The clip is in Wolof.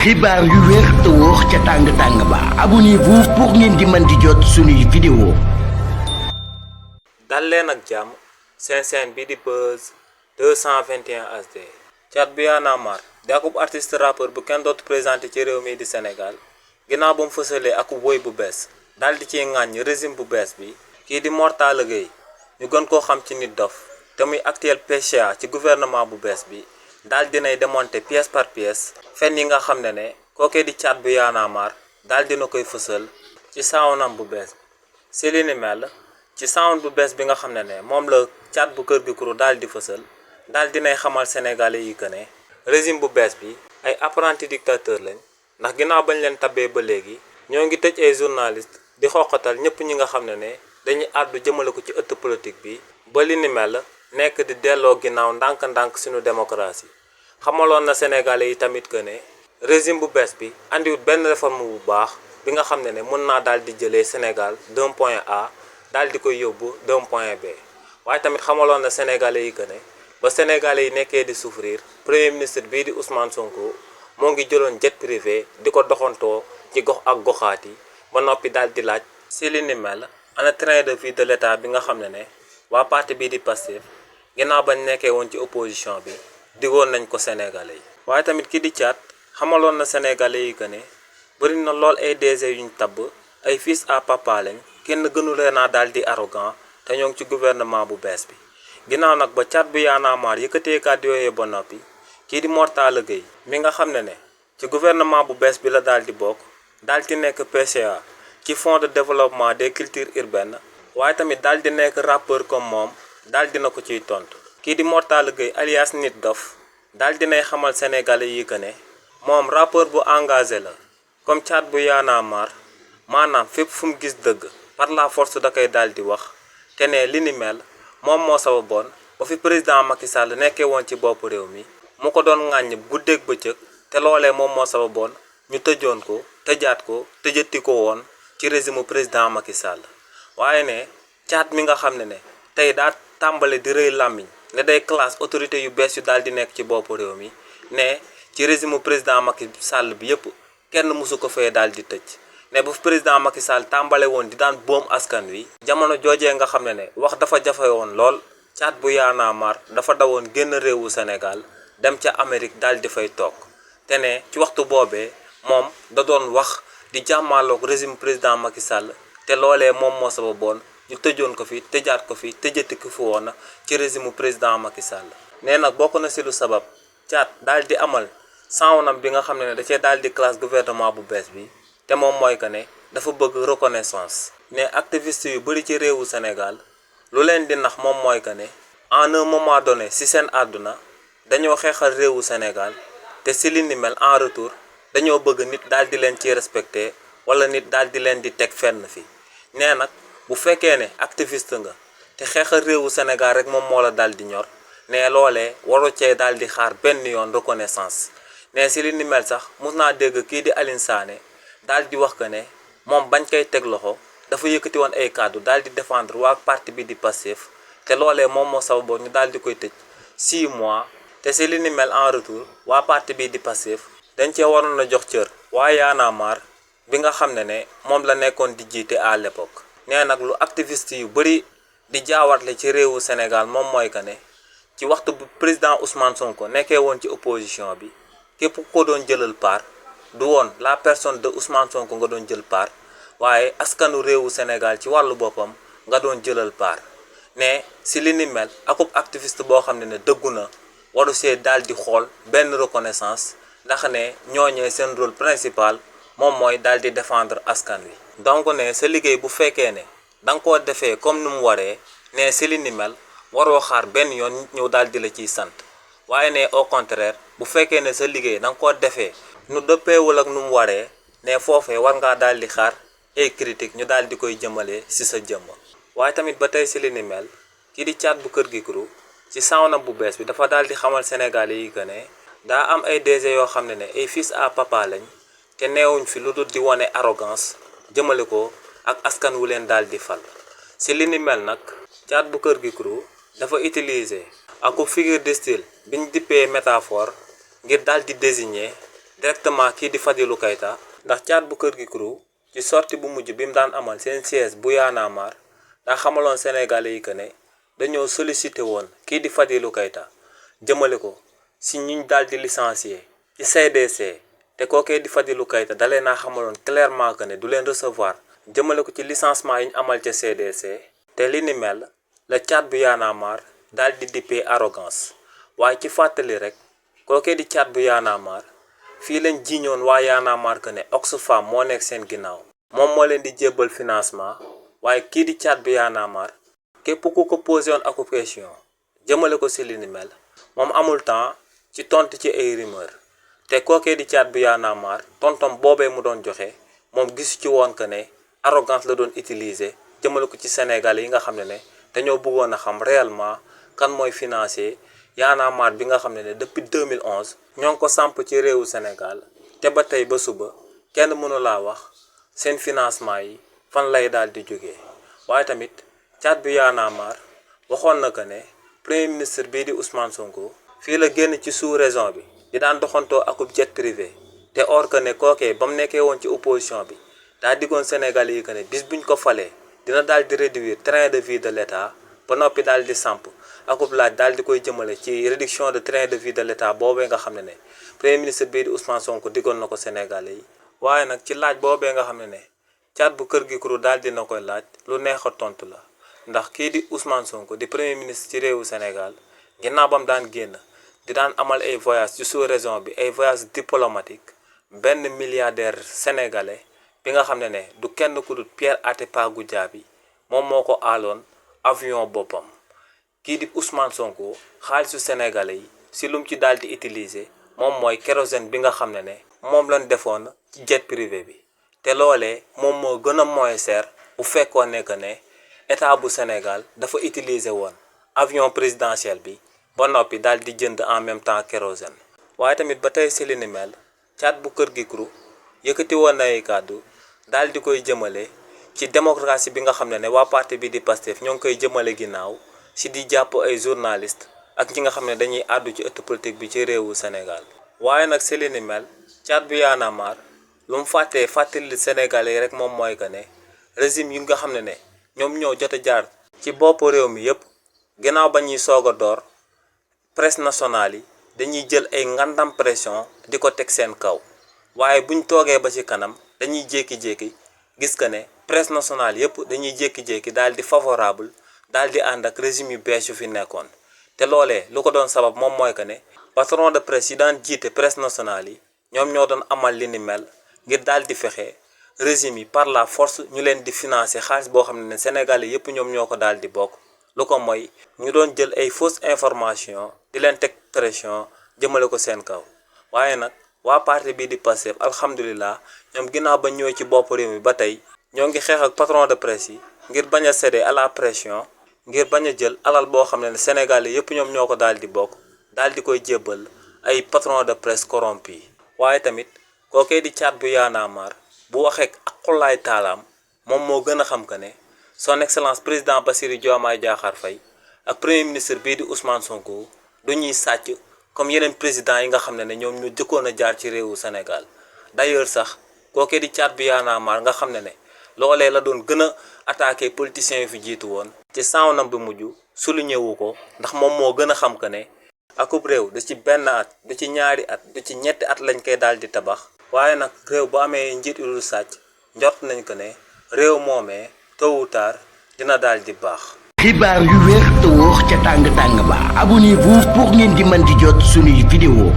xibaar yu wér te wóor ca tàng ba abonnez-vous pour ngeen di mën di jot suñuy vidéo. dal leen ak jàmm seen chaîne bi di Buzz 221 HD. Thiat bu Y'en a marre di akub artiste rappeur bu kenn dootu présenté ci réew mi di Sénégal ginnaaw ba mu fësalee akub woy bu bees daal di ciy ŋàññ régime bu bees bi kii di Mor Talla Gueye ñu gën koo xam ci Nit Doff te muy actuel PCA ci gouvernement bu bees bi daal dinay démonter pièce par pièce fen yi nga xam ne kookee di Thiat bu Y'en a marre daal dina koy fësal ci saawonam bu bees bi si li ni mel ci sound bu bees bi nga xam ne moom la Thiat bu Kër Gi Crew daal di fësal daal dinay xamal sénégalais yi que ne régime bu bees bi ay apprenti dictateur lañ ndax ginnaaw bañ leen tabbee ba léegi ñoo ngi tëj ay journaliste di xoqatal ñëpp ñi nga xam ne dañuy àddu jëmale ko ci ëtt politique bi ba li ni mel nekk di delloo ginnaaw ndànk-ndànk suñu démocratie xamaloon na sénégalais yi tamit que ne régime bu bees bi andiwut benn réforme bu baax bi nga xam ne mën naa daal di jëlee Sénégal d'un point A daal di koy yóbbu d'un point B waaye tamit xamaloon na sénégalais yi que ne ba sénégalais yi nekkee di souffrir premier ministre bii di Ousmane Sonko moo ngi jëloon jet privé di ko doxantoo ci gox ak goxaat yi ba noppi daal di laaj si li ni mel ana train de vie de l'état bi nga xam ne waa parti bii di Pastef ginnaaw bañ nekkee woon ci opposition bi digoon nañ ko sénégalais yi. waaye tamit kii di Thiat xamaloon na sénégalais yi que ne bëri na lool ay DG yuñ tabb ay fils à papa lañ kenn gënu leen a daal di arrogant te ñoo ngi ci gouvernement bu bees bi. ginnaaw nag ba Thiat bu Y'en a marre yëkkatee kàddu yooyee ba noppi kii di Mor Talla Gueye mi nga xam ne ci gouvernement bu bees bi la daal di bokk daal di nekk PCA ci fonds de développement des cultures urbaines waaye tamit daal di nekk rappeur comme moom daal dina ko ciy tontu. kii di Mor Talla Gueye alias Nit Doff daal dinay xamal sénégalais yi que ne moom rappeur bu engagé la comme Thiat bu Y'en a marre maanaam fépp fu mu gis dëgg par la force da koy daal di wax te ne li ni mel moom moo sababoon ba fi président Macky Sall nekkee woon ci bopp réew mi mu ko doon ŋàññ guddeeg bëccëg te loolee moom moo sababoon ñu tëjoon ko tëjaat ko tëjati ko woon ci régime président Macky Sall waaye ne Thiat mi nga xam ne tey daa tàmbale di rëy làmmiñ ne day classe autorité yu bees yu daal di nekk ci bopp réew mi ne ci régime président Macky Sall bi yëpp kenn mësu ko fee daal di tëj ne bu président Macky Sall tàmbale woon di daan boom askan wi jamono joojee nga xam ne wax dafa jafe woon lool Thiat bu Y'en a marre dafa dawoon génn réewu Sénégal dem ca Amérique daal di fay toog te ne ci waxtu boobee moom da doon wax di jàmmaaloog régime président Macky Sall te loolee moom moo sababoon ñu tëjoon ko fi tëjaat ko fi tëjati ko fi woon ci régime président Macky Sall. nee nag bokk na si lu sabab Thiat daal di amal sawnam bi nga xam ne da cee daal di classe gouvernement bu bees bi te moom mooy que ne dafa bëgg reconnaissance. ne activiste yu bëri ci réewu Sénégal lu leen di nax moom mooy que ne en un moment donné si seen àdduna dañoo xeexal réewu Sénégal te si li ni mel en retour dañoo bëgg nit daal di leen ci respecté wala nit daal di leen di teg fenn fi nee nag bu fekkee ne activiste nga te xeexal réewu Sénégal rek moom moo la daal di ñor ne loolee waru cee daal di xaar benn yoon reconnaissance. ne si li ni mel sax mus naa dégg kii di Aline Sané daal di wax que ne moom bañ koy teg loxo dafa yëkkati woon ay kàddu daal di défendre waa parti bi di Pastef te loolee moom moo sababoon ñu daal di koy tëj 6 mois te si li ni mel en retour waa parti bi di Pastef dañ cee waroon a jox cër waa Y'en a marre bi nga xam ne moom la nekkoon di jiite à l'époque. nee nag lu activiste yu bëri di jaawatle ci réewu Sénégal moom mooy que ne ci waxtu bu président Ousmane Sonko nekkee woon ci opposition bi képp ko doon jëlal part du woon la personne de Ousmane Sonko nga doon jël part waaye askanu réewu Sénégal ci wàllu boppam nga doon jëlal part. ne si li ni mel akub activiste boo xam ne dëggu na waru see daal di xool benn reconnaissance ndax ne ñooñee seen rôle principal moom mooy daal di défendre askan wi. donc ne sa liggéey bu fekkee ne da nga koo defee comme ni mu waree ne si li ni mel waroo xaar benn yoon ñëw daal di la ciy sant waaye ne au contraire bu fekkee ne sa liggéey da nga koo defee nu dëppeewul ak nu mu waree ne foofee war ngaa daal di xaar ay critique ñu daal di koy jëmale si sa jëmm. waaye tamit ba tey si li ni mel kii di Thiat bu Kër Gi Crew ci sawnam bu bees bi dafa daal di xamal Sénégalais yi que ne daa am ay DG yoo xam ne ay fils à papa lañ te neewuñ fi lu dul di wane arrogance jëmale ko ak askan wu leen daal di fal. si li ni mel nag Thiat bu Kër Gi Crew dafa utiliser ak figure de style biñ dippee métaphore ngir daal di désigner directement kii di Fadilou Keita ndax caat bu kër gi crew ci sortie bu mujj bi mu daan amal seen siège bu Y'en a marre daa xamaloon Sénégalais yi que ne dañoo sollicité woon kii di Fadilou Keita jëmale ko si ñuñ daal di licencier ci CDC te kookee di Fadilou Keita dalee naa xamaloon clairement que ne du leen recevoir jëmale ko ci licenciement yi ñu amal ca CDC te li ni mel la caat bu Y'en a marre daal di dippee arrogance waaye ci fàttali rek kookee di caat bu Y'en a marre fii lañ jiiñoon waa Y'en a marre que ne Oxfam moo nekk seen ginnaaw moom moo leen di jébbal financement waaye kii di caat bu Y'en a marre képp ku ko posé woon ak question jëmale ko si li ni mel moom amul temps ci tontu ci ay rumeur te kookee di caat bu Y'en a marre tontom boobee mu doon joxe moom gisu ci woon que ne arrogance la doon utiliser jëmale ko ci Sénégal yi nga xam ne dañoo bëggoon a xam réellement kan mooy financier Y'en a marre bi nga xam ne depuis 2011 ñoo ngi ko samp ci réewu Sénégal te ba tey ba suba kenn mënu laa wax seen financement yi fan lay daal di jógee waaye tamit caat bu Y'en a marre waxoon na que ne premier ministre bii di Ousmane Sonko fii la génn ci sous-région bi di daan doxantoo akub jet privé te or que ne kookee ba mu nekkee woon ci opposition bi daa diggoon Sénégal yi que ne bis buñ ko falee dina daal di réduire train de vie de l'État ba noppi daal di samp akub laaj daal di koy jëmale ci réduction de train de vie de l'État boobee nga xam ne premier ministre bii di Ousmane Sonko diggoon na ko Sénégalais yi waaye nag ci laaj boobee nga xam ne caat bu kër gi crew daal dina koy laaj lu neex a tontu la ndax kii di Ousmane Sonko di premier ministre ci réewu Sénégal ginnaaw bam daan génn di daan amal ay voyage ci sous-région bi ay voyage diplomatique benn milliardaire sénégalais bi nga xam ne du kenn ku dul Pierre Atepa Goudiaby moom moo ko aaloon avion boppam kii di Ousmane Sonko xaalisu sénégalais yi si lum ci daal di utiliser moom mooy kérosène bi nga xam ne moom lañ defoon ci jet privé bi te loolee moom moo gën a moins cher bu fekkoon ne que ne état bu Sénégal dafa utiliser woon avion présidentiel bi ba noppi daal di jënd en même temps kérosène waaye tamit ba tey si li ni mel caat bu kër gi crew yëkkati woon na ay kàddu daal di koy jëmale ci démocratie bi nga xam ne waa parti bi di Pastef ñoo ngi koy jëmale ginnaaw si di jàpp ay journaliste ak ñi nga xam ne dañuy àddu ci ëtt politique bi ci réewu Sénégal waaye nag si li ni mel caat bu Y'en a marre lu mu fàttali Sénégalais yi rek moom mooy que ne régime yi nga xam ne ñoom ñoo jot a jaar ci bopp réew mi yépp ginnaaw ba ñuy soog a door presse nationale yi dañuy jël ay ngandam pression di ko teg seen kaw waaye buñ toogee ba ci kanam dañuy jékki-jékki gis que ne presse nationale yépp dañuy jékki-jékki daal di favorable daal di ànd ak régime yu bees yu fi nekkoon te loolee lu ko doon sabab moom mooy que ne patron de presse yi daan jiite presse nationale yi ñoom ñoo doon amal li ni mel ngir daal di fexe régime yi par la force ñu leen di financer xaalis boo xam ne Sénégalais yépp ñoom ñoo ko daal di bokk lu ko mooy ñu doon jël ay fausse information di leen teg pression jëmale ko seen kaw waaye nag waa parti bii di Pastef alhamdulilah ñoom ginnaaw ba ñëwee ci bopp réew mi ba tey ñoo ngi xeex ak patron de presse yi ngir bañ a céder à la pression ngir bañ a jël alal boo xam ne Sénégalais yépp ñoom ñoo ko daal di bokk daal di koy jébbal ay patron de presse corrompu yi waaye tamit kookee di caat bu Y'en a marre bu waxee ak xulaay taalaam moom moo gën a xam que ne son excellence président Bassirou Diomaye Diakhar Faye ak premier ministre bii di Ousmane Sonko du ñuy sàcc comme yeneen président yi nga xam ne ñoom ñu jëkkoon a jaar ci réewu Sénégal d'ailleurs sax kookee di caat bu Y'en a marre nga xam ne loolee la doon gën a attaqué politiciens yi fi jiitu woon ci sawnam bi mujj souligné wu ko ndax moom moo gën a xam que ne akub réew du ci benn at du ci ñaari at du ci ñetti at lañ koy daal di tabax waaye nag réew bu amee njiit yu dul sàcc njort nañ ko ne réew moomee tôt ou tard dina daal di baax. xibaar yu wér te wóor ca tàng tàng ba abonnez-vous pour ngeen di mën di jot suñuy vidéo